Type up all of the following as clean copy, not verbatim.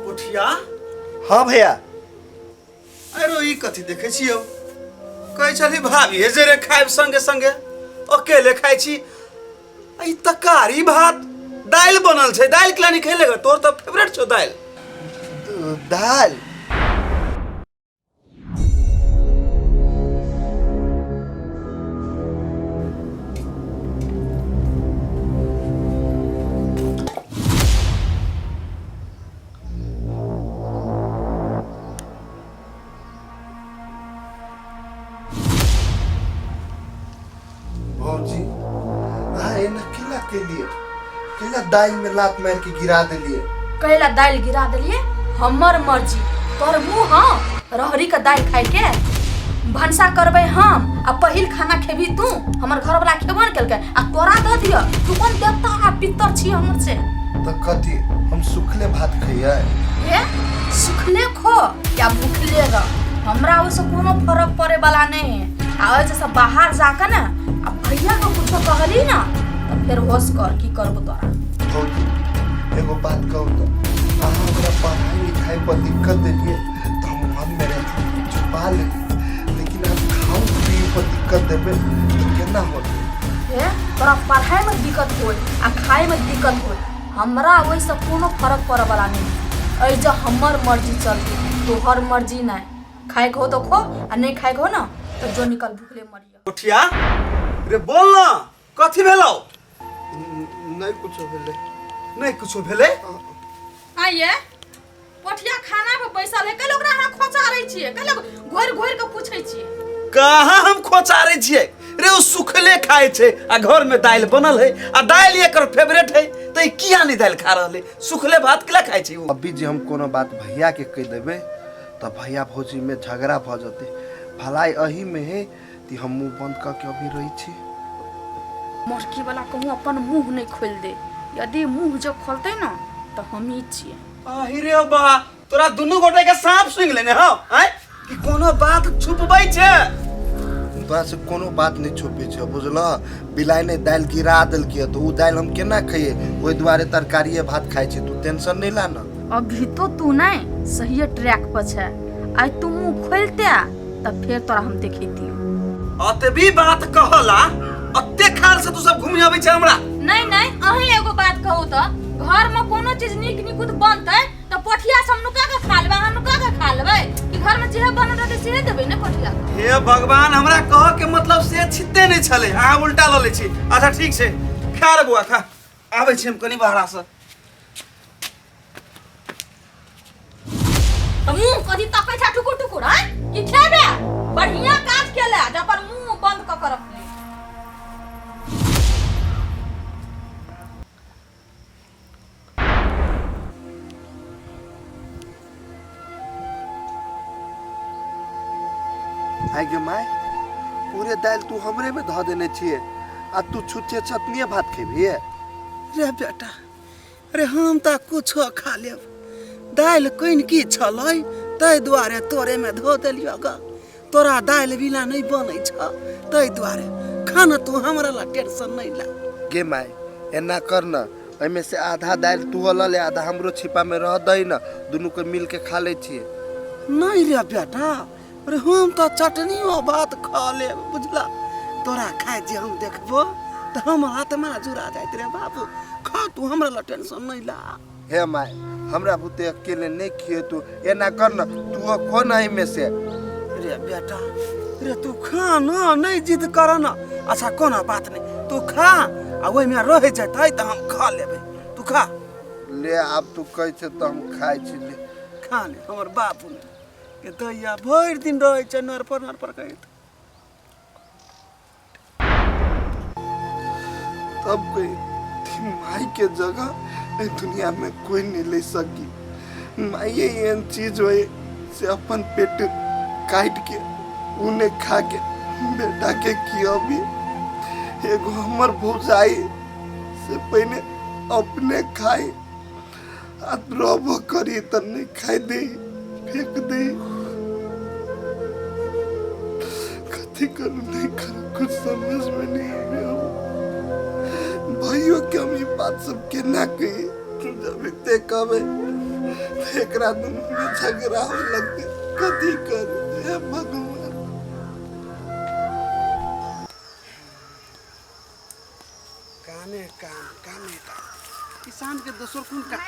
पोठिया। हाँ भैया। अरे ई कथी देखै छी यौ? कहै छली भाभी हे जे रे खायब संगे संगे, अकेले खाइ छी। आ ई तरकारी भात दालि बनल छै, दालि केला नहि खेलेगा? तोर तऽ फेवरेट छौ दालि। दालि? भौजी, अहाँ एना केना केलिए? केना दालि में लात मारि के गिरा देलिए? कैला दालि गिरा देलिए? हमर मर्जी। तोहर मुँह हँ रहरी के दालि खाइ के? भनसा करबै हम आ पहिल खाना खेबही तू। हमर घरवला खेबो ने केलकै आ तोरा दऽ दिअ? तू कोन देवता आ पितर छी हमर से? तऽ कथी हम सुखले भात खइयै? हे, सुखले खो या भूखले रह, हमरा ओहिसँ कोनो फरक पड़े वाला नहीं है। आ ओहि से बाहर जाके ने आ भैया के कुछो कहली ना तऽ फेर होश कर की करबो तोरा। भौजी, एगो बात कहू तऽ? अहाँ हमरा पढ़ाई लिखाई पर दिक्कत देलिए तऽ हम मन में रह छुपा लेलिए, लेकिन आब खाऊ पिए पर दिक्कत देबै तऽ केना होतै? हे, तोरा पढ़ाई में दिक्कत होय आ खाए में दिक्कत होय, हमरा ओहिसँ कोनो फरक पड़े वाला नहीं। एहि जे हमर मर्जी चलतै, तोहर मर्जी नहीं। खाए के हो तो खो आ नहीं खाए के हो ना तो जो निकल, भूखले मरियो। पोठिया रे, बोल ना, कथी भेलौ? नहीं कुछो भेलै। नहीं कुछो भेलै? आइए पोठिया खाना पर बैसल है, कैले ओकरा अहाँ खोचारै छियै? कैले घोरि घोरि के पूछै छियै? कहाँ हम खोचारै छियै रे? ओ सुखले खाइ छै आ घर में दालि बनल है आ दालि एकर फेवरेट है, तऽ ई किया नहीं दालि खा रहल है? सुखले भात केला खाइ छै ओ? अभी जे हम कोनो बात भैया के कहि देबै तऽ भैया भौजी में झगड़ा भऽ जेतै। भलाई एही में है कि हम मुंह बंद कऽ के अभी रहै छी। मोटकी वाला कहूँ अपन मुंह नहीं खोल दे। यदि मुंह जो खोलते ना तो हम ही छियै। आहि रे बा, तोरा दुनू गोटे के सांप सुंघ लेने हौ आँय कि कोनो बात छुपबै छै? तोरा से कोनो बात नहीं छुपै छै, बुझलह? बिलाइ ने दालि गिरा देलकै तऽ ओ दालि हम केना खइयै? ओहि दुआरे तरकारिए भात खाइ छी। तू टेंशन नहीं ला ना। अभी तो तू नहीं सही ट्रैक पर छै। आइ तू मुंह खोलते तब फेर तोरा हम देखेतियो। अतबी बात कहला अते खाल से तू सब घूमि अबै छै हमरा। नहीं नहीं, अहीं एगो बात कहू तऽ घर में कोनो चीज नीक निकुत बनतै तऽ पोठिया सब नुका के खा लेबै, अहाँ नुका के खा लेबै कि घर में जेहे बनल रहतै सेहे देबै ने पोठिया के? हे भगवान, हमरा कह के मतलब से छिते नहीं छले, अहाँ उल्टा लऽ लै छी। अच्छा ठीक छै, खा रे बौआ खा, आबै छी हम कनी बहरा से। तऽ मुंह कथी तकै छै टुकुर टुकुर? आँय, की खेबे? बढ़िया काज केले जे अपन मुंह बंद कऽ के रखले। आइ गे माय, पूरे दालि तू हमरे में धऽ देने छियै आ तू छुच्छे चटनिए भात खेबही? रे बेटा अरे, हम तऽ कुछो खा लेब, दालि कनि की छलै ताहि दुआरे तोरेमे धो देलियौ ग। तोरा दालि बिना नहि बनै छ, ताहि दुआरे खा न तू, हमरा ला टेंशन नहि ला। गे माय, एना कर न, एहिमे से आधा दालि तू लऽ ले, आधा हमरो छिपा में रह दही न, दुनू के मिल के खा लै छियै। नहीं रे बेटा अरे, हम तऽ चटनियो भात खा लेब, बुझला? तोरा खाइ जे हम देखबो तऽ हमर आत्मा जुड़ा जाइत रे बाबू। खा तू, हमरा ला टेंशन नहीं ला। हे my, हमरा बुते अकेले नहीं खिए तू। एना कर न, तू खो न एहिमे से। रे बेटा रे, तू खा न, नहीं जिद कर न। अच्छा कोनो बात नहीं, तू खा आ ओहिमे रह जेतै तऽ हम खा लेबै, तू खा ले। आब तू कहै छै तऽ हम खाइ छी, ले। खा ले। हमर बाबू के दैया भरि दिन रहै छै नरपर नरपर कहैत। तब कोई माई के जगह ए दुनिया में कोई नहीं ले सकी। माई एहन चीज होए से अपन पेट काट के उन्हें खा के बेटा के खियाबी। एगो हमर भौजाई से पहले अपने खाई आ रोबो करी त नहीं खाई दे, फेंक दे। कथी करूँ नहीं करूँ, कुछ समझ में नहीं आवे। अब बात सब केना कही? जब एते कहबै तऽ एकरा दुनूमे झगड़ा होय लगतै। कथी करू हे भगवान? कामे काम, कामे काम, किसान के दोसर कोन काम?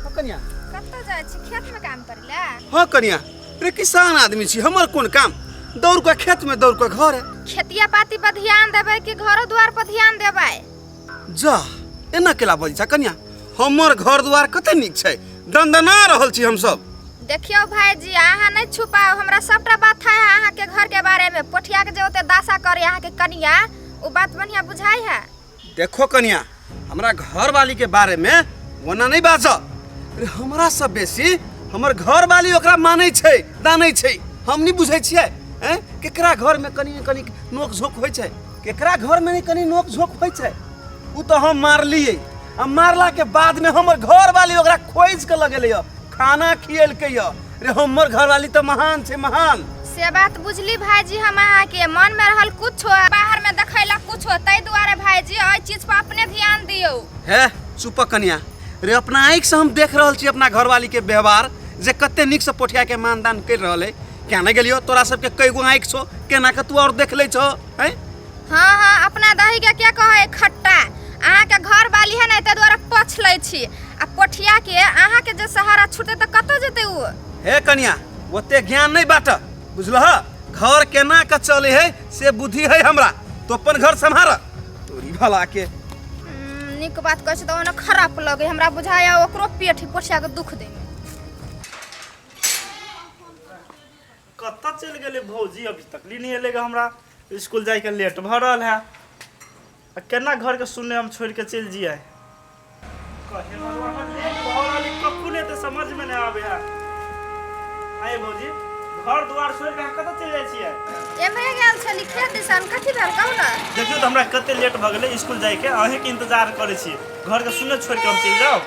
हाँ कनिया, कतऽ जाइ छी? खेत में काम करै लए? हाँ कनिया, रे किसान आदमी छी, हमर कोन काम? दौड़ के खेत में, दौड़ के घर है। खेतिया पाती पर ध्यान देबै कि घरो द्वार पर ध्यान देबै? जा, एना केला बजै छ कनिया? हमर घर द्वार कते नीक छै, दंदना रहल छी हमसब। देखियौ भाईजी, अहाँ नहीं छुपाओ, हमरा सबटा बात है अहाँ के घर के बारे में। पोठिया के जे ओते दासा करे अहाँ के कनिया, ओ बात बढ़िया बुझाई है। देखो कनिया, हमरा घर वाली के बारे में ओना नहीं बाज। अरे हमरा सब बेसी हमर घर वाली ओकरा मानै छै, दानै छै। हम नहीं बुझै छियै हैं केकरा घर में कनी कनी नोक झोंक होइ छै, केकरा घर में नहीं कनी नोक झोंक होइ छै। उ तो हम मारलियै, आ मारला के बाद में हमर घर वाली ओकरा खोज के लगेलै, खाना खियलकै। रे हमर घर वाली तो महान छै, महान। से बात बुझली भाईजी हम, अहाँ के मन में रहल कुछ हो, बाहर में देखैला कुछ हो, ताहि दुआरे भाईजी एहि चीज पर अपने ध्यान दियौ। हे चुप कनिया, रे अपना आँखि से हम देख रहल छी अपना घरवाली के व्यवहार जे कते नीक से पोठिया के मानदान कर रहल है। क्या नहीं गेलियो? तोरा सबके कई गो आँखि छो, केना के तू और देख ले छो हैं? हाँ हाँ, अपना दही के क्या कहै खट्टा। अहाँ के घर वाली है ना, ताहि दुआरे पछ लै छी। आ पोठिया के अहाँ के जे सहारा छूटतै तऽ कतऽ जेतै ओ? हे कनिया, ओते ज्ञान नहीं बाट, बुझलह? घर केना के चले है से बुद्धि है हमरा, तो अपन घर सम्हार तोरी भला के। नीक बात कहै छै तऽ ओना खराब लगे हमरा, बुझाया ओकरो पेट है पोठिया के दुख दे। कतऽ चलि गेलै भौजी? अभी तक नहीं एलै। हमरा स्कूल जाइके लेट भऽ रहल है, आ केना घरके सुनने हम छोड़ि के चलि जियै? कहे भगवान, लेट भऽ रहल है, कखन एतै समझमे नहि आबै है। आए भौजी, घर दुआर छोड़ि कऽ अहाँ कतऽ चलि जाइ छियै? एम्हरे गेल छली खेत दिसन। कथी भेल, कहू ने। देखियौ तऽ हमरा कते लेट भऽ गेलै स्कूल जाइके, अहीँके इंतजार करै छी। घरके सुनने छोड़ि कऽ हम चलि जाउ?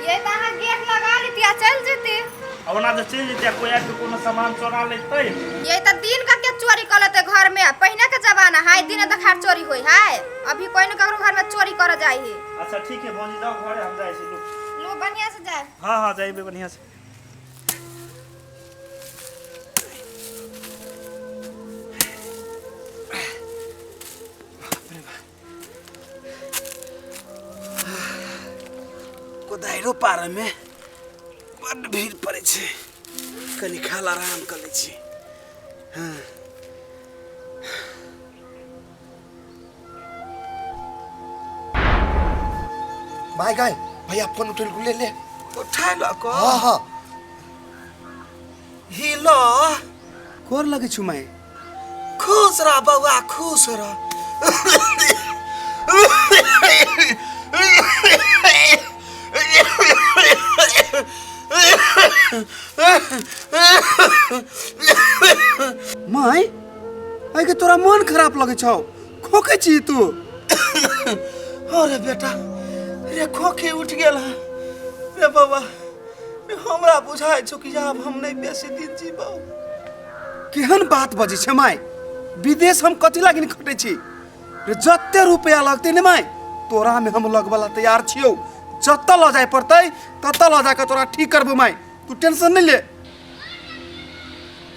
ये तऽ अहाँ गेट लगा लेती आ चलि जेती। आ ओना जे चलि जेतै, कोइ आबि कऽ कोनो सामान चोरा लेतै? ये तऽ दिन का के चोरी कर लेते घर में? पहिने के जमाना है, दिन देखार चोरी होई है, अभी कोई न ककरो घर में चोरी कर जाई है। अच्छा ठीक है भौजी, जाओ घरे, हम जाइ छी। लू। लो, बढ़िया से जाए। हाँ हाँ, जाइबे बढ़िया से। कोदारिो पारमे बड्ड भीड़ पड़ै छै, कनि खाल आराम कऽ लै छी। हाँ। My guy, भैया फोन उठेल, ले ले। उठा लऽ कऽ। हाँ हाँ। हिलो, कोर लगै छु माय? खुश रह बौआ, खुश रह। माय, आइ तोरा मन खराब लगै छौ, खोकै छी तू? अरे बेटा रे, खोखे उठ गेल है रे बौआ। रे हमरा बुझाइ छौ कि आब हम नहि बेसी दिन जीबौ। केहन बात बजै छै माय? विदेश हम कथी लागि खटै छी रे? जते रुपया लगतै ने माय, तोरा में हम लगबला तैयार छियौ। जतऽ लऽ जाय पड़तै ततऽ लऽ जाके तोरा ठीक करबौ माय, तू टेंशन नहि ले।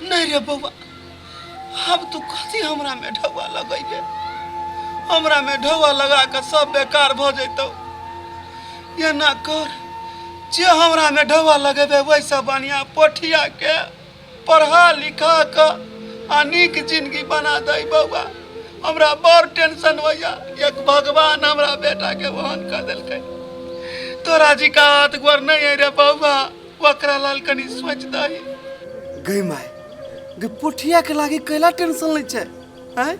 नहीं रे बौआ, अब तू कथी हमरा में ढौआ लगैबे? हमरा में ढौआ लगा के सब बेकार भऽ जैतौ। एना कर, जे हमरा में ढौआ लगेबे वैसे बढ़िया पोठिया के पढ़ा लिखा के आ नीक जिंदगी बना दे बौआ। हमरा बड़ टेंशन होइया, एक भगवान हमरा बेटा के वहन कर देलकै। तोरा जी का हाथ गोर नहीं है रे बौआ, ओकरा लाल कनी सोच दही। गई माय गे, पोठिया के लागी कैला टेंशन लै छै आँय?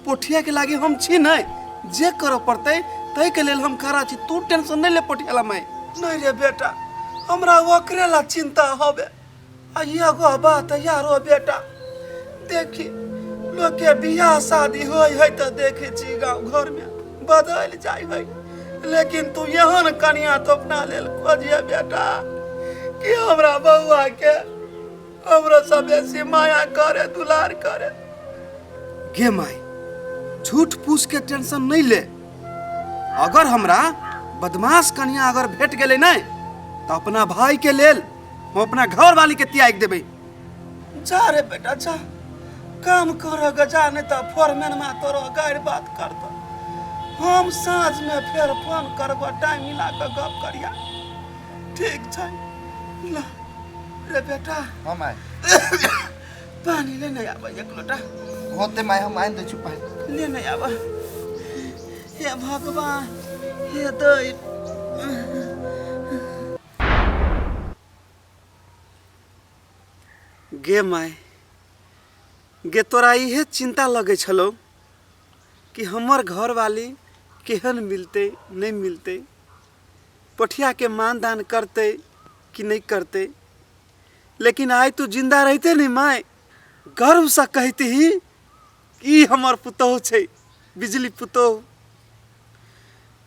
पोठिया के लागी हम छी नहि, जे करऽ पड़तै ताहि के लेल हम खड़ा छी। तू टेंशन नहीं ले पोठिया ला माय। नहीं रे बेटा, हमरा ओकरे ला चिंता होबे। आ एगो बात यारो बेटा, देखी लोग के बियाह शादी होय है तऽ देखे छी गाँव घर में बदलि जाइ है, लेकिन तू एहन कनिया तो अपना लेल खोजिए बेटा कि हमरा बौआ के हमरो सब बेसी माया करे, दुलार करे। गे माय, झूठ पूछ के टेंशन नहीं ले। अगर हमरा बदमाश कनिया अगर भेट गेलै नहि तऽ अपना भाईके लेल हम अपना घरवालीके त्यागि देबै। जा रे बेटा जा, काम कर ग जा, नहीं तऽ फोरमैन मा तोरो गारि बात करतो। हम साँझ में फेर फोन करबो, टाइम मिला के गप करिया। ठीक छै ला रे बेटा। हाँ माय। पानी ले नहीं आबै एक लोटा। होते माय, हम आनि दै छी पानि। ले नहीं आबै। हे भगवान, हे दै। गे my, गे तोरा इहे चिंता लगै छलौ कि हमर घरवाली केहन मिलतै नहि मिलतै, पोठियाके मानदान करतै कि नहि करतै। लेकिन आइ तू जिंदा रहिते नहीं my, गर्वसँ कहितही कि ई हमर पुतोहु छै, बिजली पुतोहु।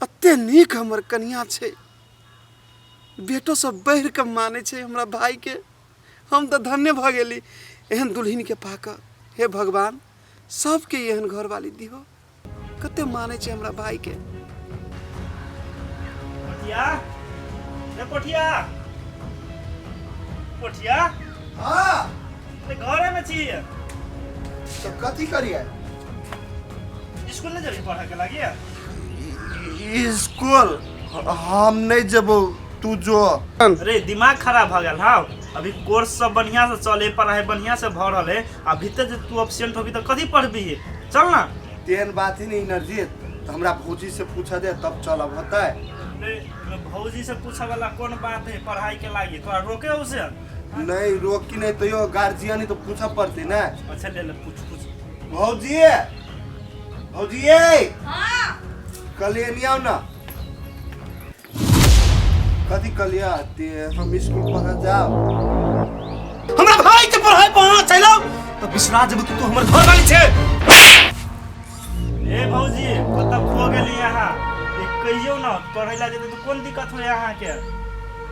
एते नीक हमर कनिया छै, बेटो सब बढ़ि कऽ मानै छै हमरा भाईके। हम तऽ धन्य भऽ गेली एहन दुल्हिनके पाकऽ। हे भगवान, सबके एहन घरवाली दिहो। कते मानै छै हमरा भाईके। पोठिया रे, पोठिया, पोठिया। हाँ। ते घरे में छी? तो कथी करिए? स्कूल नहीं जेबही पढ़े के लागी? स्कूल हम नहीं जेबो, तू जो। अरे दिमाग खराब भ गेल हौ। अभी कोर्स सब बढ़िया से चले, पढ़ाई बढ़िया से भ रहल है। अभी ते जे तू एब्सेंट होबी त कथी पढ़बी? चल ना। तेहन बात ही नहीं इनर्जी, तो हमरा भौजी से पूछ दे तब चलब होतै। अरे भौजी से पूछे वाला कौन बात है? पढ़ाई के लागी तोरा रोके उसे? नहीं रोकी नहीं तो यो गार्जियन ही तो पूछा पड़ते ना। अच्छा ले ले, पूछ पूछ। भौजी, भौजी। हाँ। कल नहीं आओ ना। कथी कहलियै ते हम स्कूल पढ़ जाओ? हमरा भाई के पढ़ाई पर अहाँ चलि आउ तऽ बिसरा जेबै कि तू हमर घरवाली छै। ए भौजी, कतऽ खो गेली अहाँ? ए कहियौ ना, पढ़ै ला जेतै तऽ कोन दिक्कत होय अहाँके?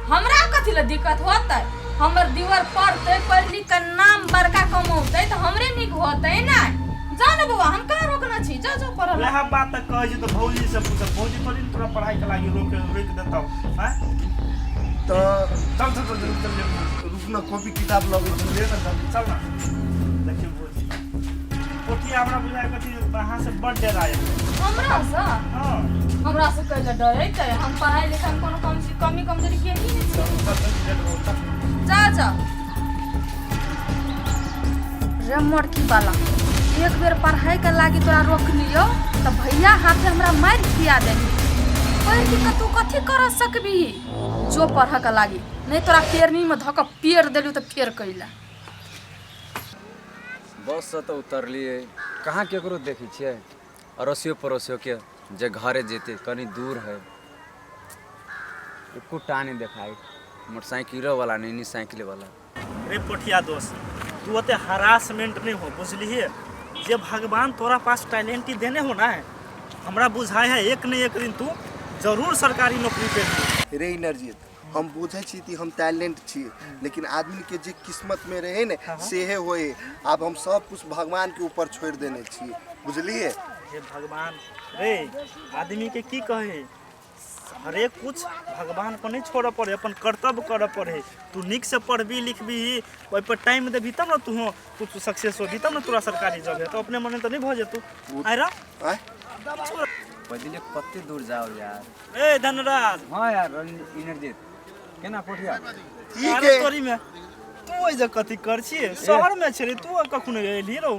हमरा कथी लए दिक्कत होतै? हमर दिवर पढ़तै, पढ़ि लिख के नाम बड़का कमौतै तऽ हमरे नीक होतै ने। जा ने बौआ, हम कहाँ रोकने छी? जा जाओ पढ़ऽ ला। वएह बात तऽ कहै छी तऽ भौजी से पूछ। भौजी थोड़ी ने तोरा पढ़ाई के लागी रोक रोकि देतौ? आँय? तऽ चल चल चल चल चल। रुक ना, कॉपी किताब लगै छै। ले ना जल्दी, चल ना। देखियौ भौजी, पोठिया हमरा बुझाय कथी अहाँ से बड डराय। हमरा से? हाँ। हमरा से कैला डरेतै? हम पढ़ाई लिखाई में कोनो कम कमी कमजोरी के नहीं छी। चल चल चल, लेट हो, चल। जा जा रे मोरकी वाला, एक बेर पढ़ाई के लागी तोरा रोक लियो तऽ भैया हाथे हमरा मारि खिया देली। पढ़ि के तू कथी कर सकबी? जो पढ़ के लागी, नहीं तोरा पेरनी में धऽ के पेर देलियो तऽ फेर कैला। बससँ तऽ उतरलियै, कहाँ ककरो देखै छियै अड़ोसियो पड़ोसियोके जे घरे जेतै, कनि दूर है। एकोटा नहि देखाइ, मोटरसाइकिलोवला नहि, नहि साइकिलवला। रे पोठिया दोस्त, तू ओते हरासमेंट नहीं हो, बुझलिए? जे भगवान तोरा पास टैलेंट ही देने हो ना, हमरा बुझाय है एक न एक दिन तू जरूर सरकारी नौकरी पे। रे इनर्जी, हम बुझै छी कि हम टैलेंट छी, लेकिन आदमी के जे किस्मत में रहे ने सेहे होए। आब हम सब कुछ भगवान के ऊपर छोड़ देने छी, बुझलिए? हे भगवान रे, आदमी के की कहे, हरेक कुछ भगवान पर नहीं छोड़ऽ पड़े, अपन कर्तव्य करऽ पड़े। तू नीक से पढ़बी लिखबी, ओहि पर टाइम देबी तब ने तू कुछ सक्सेस होबी, तब ने तोरा सरकारी जॉब हेतौ। अपने मने तऽ नहीं भऽ जेतौ। आइ रह। आँय? पैदले कते दूर जाओ यार। ए धनराज। हाँ यार इनर्जित, केना पोठिया? ठीक अरे है। तोरी में तू एहि कथी कर छियै? शहर में छे रे तू, कखनो एलही रौ?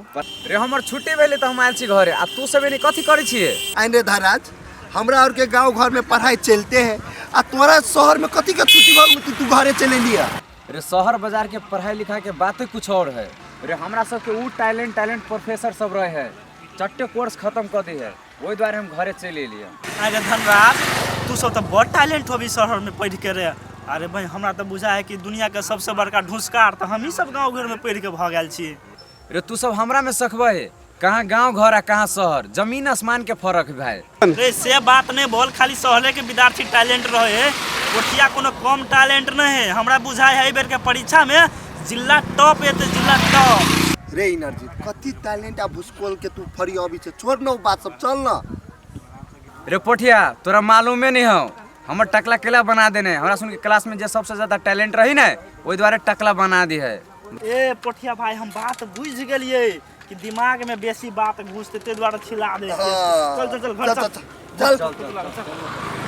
रे हमर छुट्टी भेलै तऽ हम आयल छी घरे, आ तू सब एने कथी करै छियै? आइन रे धनराज, हमरा और के गांव घर में पढ़ाई चलते है आ तोरा शहर में कथी के छुट्टी भऽ गेल तू घरे चले लिया? रे शहर बाजार के पढ़ाई लिखाई के बाते कुछ और है रे। हमरा सबके उ टैलेंट टैलेंट प्रोफेसर सब रहे है, चट्टे कोर्स खत्म कऽ दी है, ओहि दुआरे हम घरे चलि एलियै। अरे धनराज, तू सब तऽ बड़ टैलेंट होबी शहर में पढ़ि के रे। अरे भाई, हमरा तऽ बुझा है कि दुनिया के सबसे बड़का ढुसकार तऽ हमही सब गाँव घर में पढ़ि के भऽ गेल छी। रे तू सब हमरा में सकबै है? कहाँ गांव घर आ कहाँ शहर, जमीन आसमान के फर्क है भाई। रे से बात नहीं बोल, खाली शहरे के विद्यार्थी टैलेंट रहे, पोठिया कोनो कम टैलेंट नहीं है। हमरा बुझाय है एहि बेर के परीक्षा में जिला टॉप एते, जिला टॉप। रे इनर्जी, कथी टैलेंट आ भुसकोल के तू फरी अबै छै? छोड़ न ओ बात सब, चल न। रे पोठिया, तोरा मालूमे नहीं हौ। हमर टकला केला बना देने हमरा सुन के क्लास में जे सबसे ज्यादा टैलेंट रही ने ओहि दुआरे टकला बना दी है। ए पोठिया भाई, हम बात बुझ गेलिए कि दिमाग में बेसी बात घुसते, ताहि दुआरे छिला दे। हाँ। चल चल चल, घर चल चल। चल चल। चल चल।